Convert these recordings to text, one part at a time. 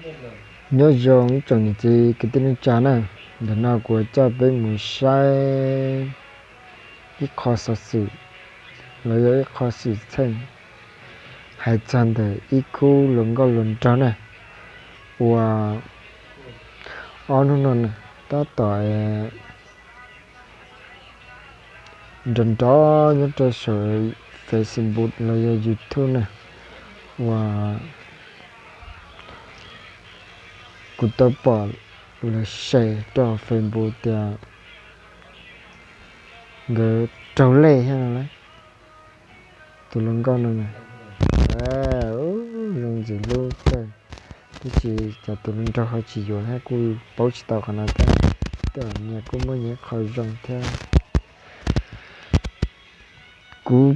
Nyob zoo ib tsoom niam txiv kwv tij neej tsa na, ntawm no kuv coj peb mus saib ib qho xov xwm los yog ib qho xwm txheej hais txog ntawm ib khub hluas nkauj hluas nraug na, uas ob hnub no na tab tom nrov nrov nyob rau saum Facebook los yog YouTube na, uas kuv tau pom lawv share rau Facebook tias nkawd raug lej thiab no lauj. Tus hluas nkauj no na, zoo ntxim hlub kawg, tab sis cov tus hluas nraug ho tsis yuav thiab, kuj paub tsis tau qhov no thiab. Tej zaum nyias kuj muaj nyias qhov zoo thiab. Kuv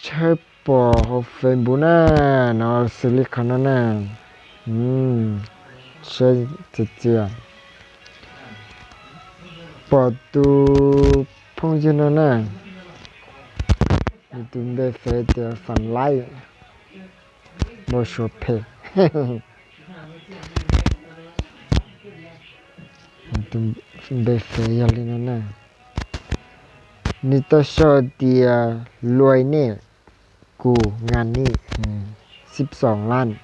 tshawb pom hauv Facebook na, no xws li qhov no na, saib txias txias. Pom tus phooj ywg no na, nws tus npe Facebook tias Fam Laib, npau suav phem. Nws tus npe Facebook yog li no na, nws tau sau tias luaj nej, kuv nqa nej, xib xoom lab.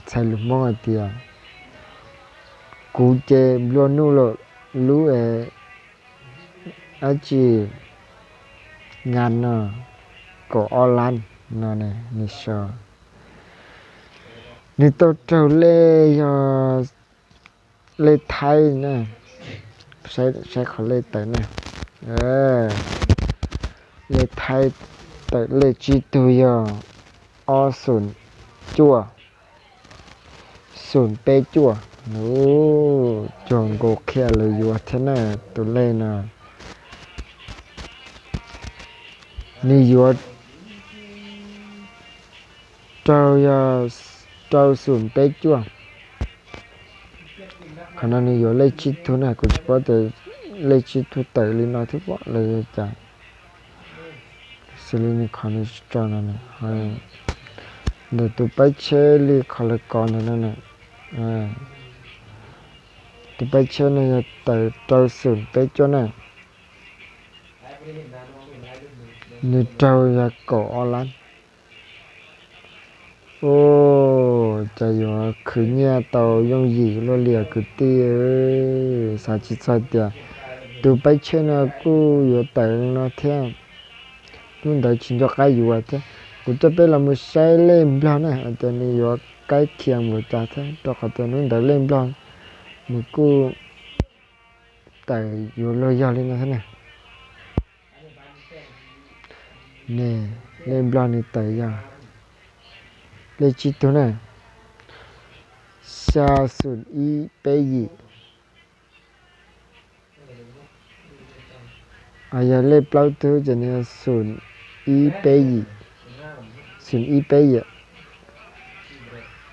Txhais lus Hmoob hais tias kuv ces nplua nuj lawm lub dab tsi nqa no kaum ob lab no ne, nws sau. Nws tau raug lej yog lej Thaib na, saib qhov lej tawm na, lej Thaib tawm lej tsib tug yog ob xoom cuaj, xoom peb cuaj. Cuag nkaus qhia lawv yuav thiab na, tus lej no. Nws yuav raug yog rau xoom peb cuaj. Qhov no nws yuav lej tsib tug na, kuv tsis paub tias lej tsib tug tawm li no thiab pob los yog cas. Xws li nws qhov nws tso no, ntawm tus paib tsheb li qhov lawv kov ntawm no na, tus paib tsheb no yog tawm rau xoom peb cuaj na. Nws raug yog kaum ob lab. Ua cas yuav khwv nyiaj tau yooj yim luaj li os kwv tij. Xav tsis txog tias tus paib tsheb no kuj yuav tawm no thiab. Hnub ntawd tsis nco qab yuav thiab. Kuv coj peb los mus saib lej Nplog na, hais tias nws yuav kaib khias npaum cas thiab, rau qhov tias hnub ntawd lej Nplog nws kuj tawm yuav luag yog li no thiab na. Ne, lej Nplog nws tawm yog lej tsib tug na, xya xoom ib peb yim. Yog lej plaub tug ces nws yog xoom ib peb yim, xoom ib peb yim.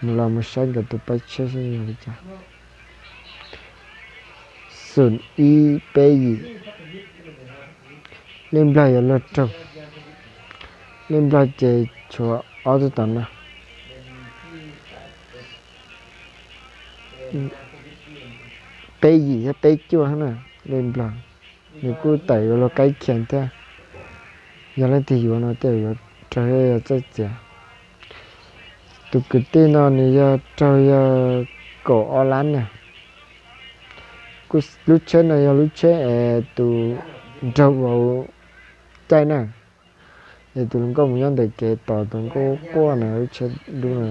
Mus los mus saib nkawd tus paib tsheb seb yog li cas. Xoom ib peb yim. Lej Nplog yuav luag raug. Lej Nplog ces tshuav ob tug tom no. Peb yim thiab peb cuaj na, lej Nplog. Nws kuj tawm yuav luag kaib khias thiab. Yog leej twg yuav no tej yuav raug yog txawj txiav. Tus kwv tij no nws yog raug yog kaum ob lab na. Lub tsheb no yog lub tsheb es tus nraug vauv caij na. Es tus hluas nkauj mus nyob ntawm kev tos tus hluas nkauj quaj na, lub tsheb dub na.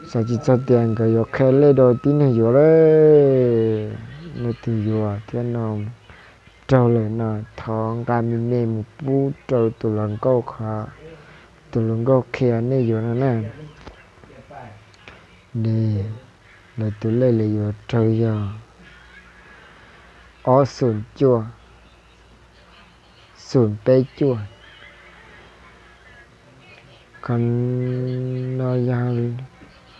Xav tsis txog tias nkawd yuav qhia lej rau tib neeg yuav lawm. Leej twg yuav thiab no, raug lawm no thov nqa me me mus pub rau tus hluas nkauj qhov tus hluas nkauj qhia nej yuav no na. Ne, lawv tus lej lawv yuav raug yog ob xoom cuaj, xoom peb cuaj. Qhov no yog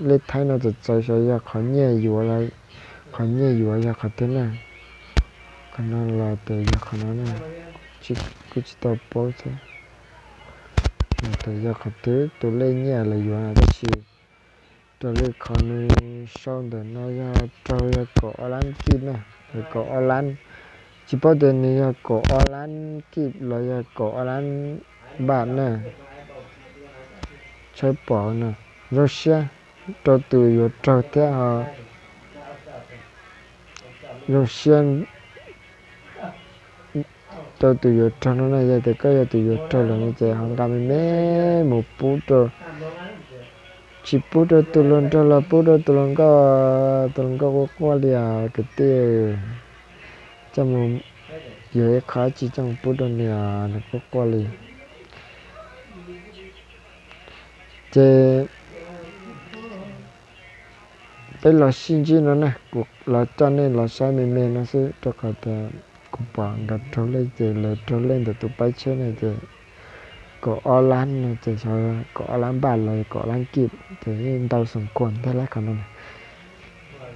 lej Thaib no txawv txawv xyov yog qhov nyiaj yuav, qhov nyiaj yuav yog qhov twg na. Qhov no los tias yog qhov no na, kuj tsis tau paub thiab. Thaum yog qhov twg tus lej nyiaj lawv yuav no tab sis raws li qhov nws sau ntawm no yog raug yog kaum ob lab kib na, yog kaum ob lab, tsis paub tias nws yog kaum ob lab kib los yog kaum ob lab npaj na. Tshawb pom no, zoo siab rau tus yuav raug thiab ho zoo siab rau tus yuav raug no na. Yog tias koj yog tus yuav raug lawm no ces ho nqa me me mus pub rau, tsis pub rau tus hluas nraug los pub rau tus hluas nkauj, tus hluas nkauj quaj quaj li os kwv tij. Coj mus yuav ib qho dab tsi coj mus pub rau nws os, nws quaj quaj li. Ces peb los sib ntsib no na, kuv los coj nej los saib me me no xwb rau qhov tias kuv pom nkawd raug lej ces lawv raug lej ntawm tus paib tsheb no ces kaum ob lab no ces xyov kaum ob lab npaj los kaum ob lab kib ces yeej ntau xoom kuam ntag lawm qhov no.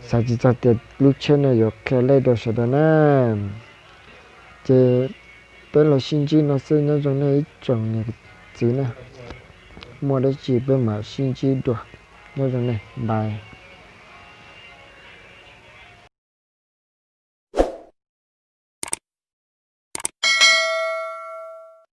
Xav tsis txog tias lub tsheb no yuav qhia lej rau sawv daws na. Ces peb los sib ntsib no xwb, nyob zoo nej ib tsoom niam txiv na, muaj dab tsi peb mam sib ntsib dua, nyob zoo nej, bye.